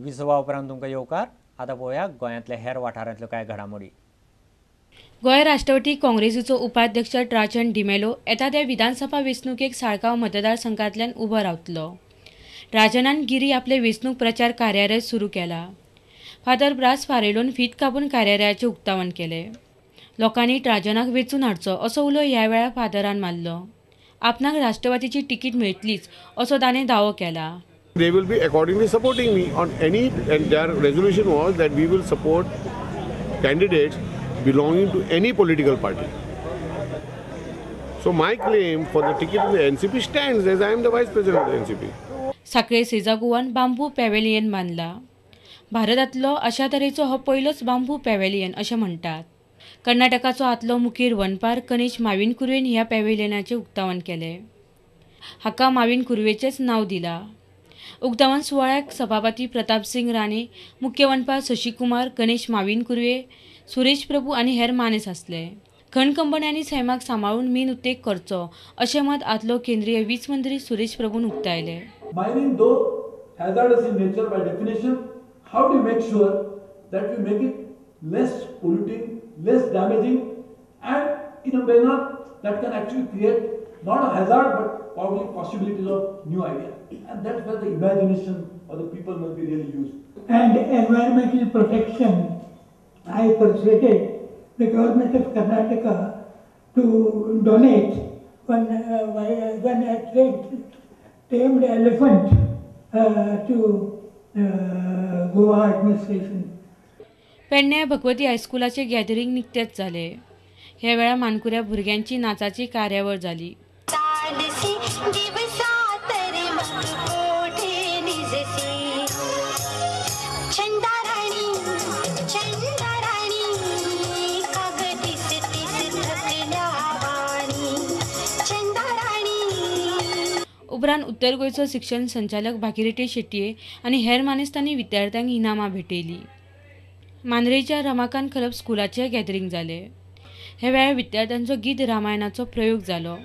विसवा उपरांत तुमकां येवकार. आतां पळोवया गोंयांतल्या हेर वाठारांतल्यो कांय घडामोडी. गोंय राष्ट्रवादी काँग्रेसीचो उपाध्यक्ष ट्राजन डिमेलो येता त्या विधानसभा वेंचणुकेक साळगांव मतदारसंघांतल्यान उबो रावतलो. ट्राजनान गिरी आपले वेंचणूक प्रचार कार्यालय सुरू केला. फादर ब्रास फारेलोन फीत कापून कार्यालयाचें उक्तावण केलें. लोकांनी ट्राजनाक वेंचून हाडचो असो उलो ह्या वेळार फादरान मारलो. आपणाक राष्ट्रवादीची तिकीट मेळटलीच असो ताणें दावो केला. They will be accordingly supporting me on any, and their resolution was that we will support candidates belonging to any political party. So my claim for the ticket in the NCP stands as I am the vice president of the NCP. Sanquelim सेजागुवान bamboo pavilion बांदला. भारतांतलो अशा तरेचो हो पयलोच बांबू pavilion अशें म्हणटात. कर्नाटकाचो आदलो मुखेल वनपार गणेश माविन कुर्वेन ह्या पॅव्हेलियनाचें उक्तावण केलें. हाका माविन कुर्वेचेंच नांव दिलां. उक्तावण सुवाळ्याक सभापती प्रताप सिंग राणे, मुख्य वनपाल शशिकुमार, गणेश माविन कुर्वे, सुरेश प्रभू आनी हेर मानेस आसले. खण कंपन्यांनी सैमाक सांबाळून मीन उद्देग करचो अशें मत आदलो केंद्रीय वीज मंत्री सुरेश प्रभून उक्तायलें. Mining though hazardous in nature by definition, how do you make sure that you make it less polluting, less damaging, and in a manner that can actually create not a hazard but probably possibilities of new idea. And that's where the imagination of the people must be really used. And environmental protection, I persuaded the government of Karnataka to donate one tamed elephant to Goa administration. Pedne Bhagwati हायस्कुलाचे gathering निकतेच जाले. ह्या वेळार मानकुऱ्या भुरग्यांची नाचाची कार्यावळ जाली. उपरांत उत्तर गोंयचो शिक्षण संचालक भागीरथी शेट्ये आनी हेर मानेस्तांनी विद्यार्थ्यांक इनामां भेटयली. मांद्रेच्या रमाकांत खलप स्कुलाचें गॅदरींग जालें. ह्या वेळार विद्यार्थ्यांचो गीत रामायणाचो प्रयोग जालो.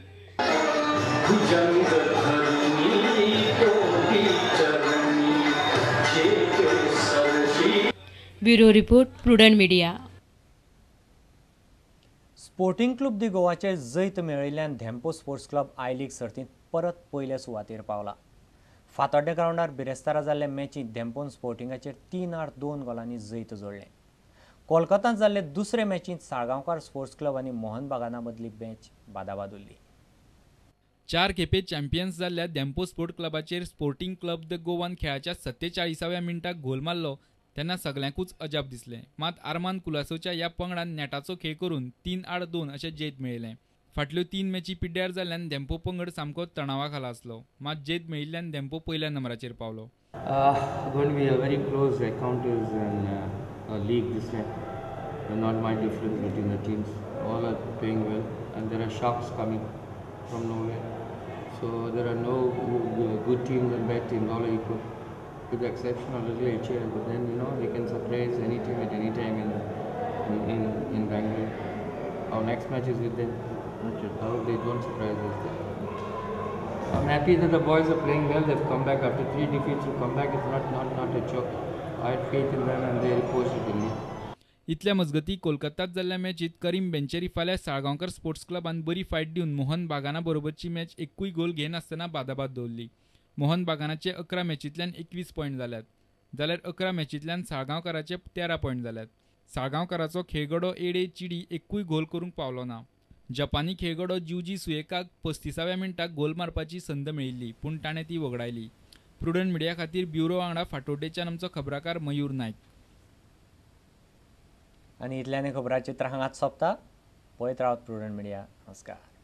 Bureau report, Prudent media. Sporting Club de गोवाचे जैत मेळयल्ल्यान Dempo sports club I league सर्तींत परत पयल्या सुवातेर पावला. फातोड्डें ग्रावंडार बिरेस्तारा जाल्ले मॅचींत धेंपोन स्पोर्टिंगाचेर 3-2 गोलांनी जैत जोडलें. कोलकातांत जाल्ले दुसरे मॅचींत साळगांवकार स्पोर्ट्स क्लब आनी मोहन बागाना मदली मॅच बादाबाद उरली. 4 खेपे चॅम्पियन्स जाल्ल्या धेंपो स्पोर्ट क्लबाचेर स्पोर्टिंग क्लब the Goan खेळाच्या 47व्या मिनटाक गोल मारलो तेन्ना सगल्यांकूच अजाप दिसलें. मात आरमान कुलासोच्या ह्या पंगडान नेटाचो खेळ करून 3-2 अशें जैत मेळयलें. फाटल्यो 3 मॅची पिड्ड्यार जाल्ल्यान धेंपो पंगड सामको तणावा खाला आसलो. मात जैत मेळिल्ल्यान धेंपो पयल्या नंबराचेर पावलो. Going to be a very close encounters in a league this time. Not much difference between the teams. All are playing well and there are shocks coming from nowhere. So there are no good teams and bad teams, all are equal, with the exception of little HAL. But then you know they can surprise any team at any time in Bangalore. Our next match is with them. I hope they don't surprise us there. I'm happy that the boys are playing well. They've come back after 3 defeats. To come back is not a joke. I had faith in them and they reposed it in me. इतल्या मजगती कोलकातात जाल्ल्या मॅचीत करीम बेंचेरी फाल्यां Salgaonkar sports क्लबान बरी fight दिवन मोहन बागाना बरोबरची match एकूय गोल घेनासतना बादाबाद दवरली. मोहन बागानाचे 11 मॅचींतल्यान 21 पॉयंट जाल्यात, जाल्यार 11 मॅचींतल्यान साळगांवकाराचे 13 पॉयंट जाल्यात. साळगांवकाराचो खेळगडो एडे चिडी एकूय गोल करूंक पावलो ना. जपानी खेळगडो ज्युजी सुएकाक 35व्या मिनटाक गोल मारपाची संद मेळिल्ली, पूण ताणें ती वगडायली. प्रुडंट मिडिया खातीर ब्युरो वांगडा फातोड्डेच्यान आमचो खबराकार मयूर नायक. आनी इतल्यान खबराचित्र हांगाच सोंपता. पळयत रावत प्रुडंट मिडिया. नमस्कार.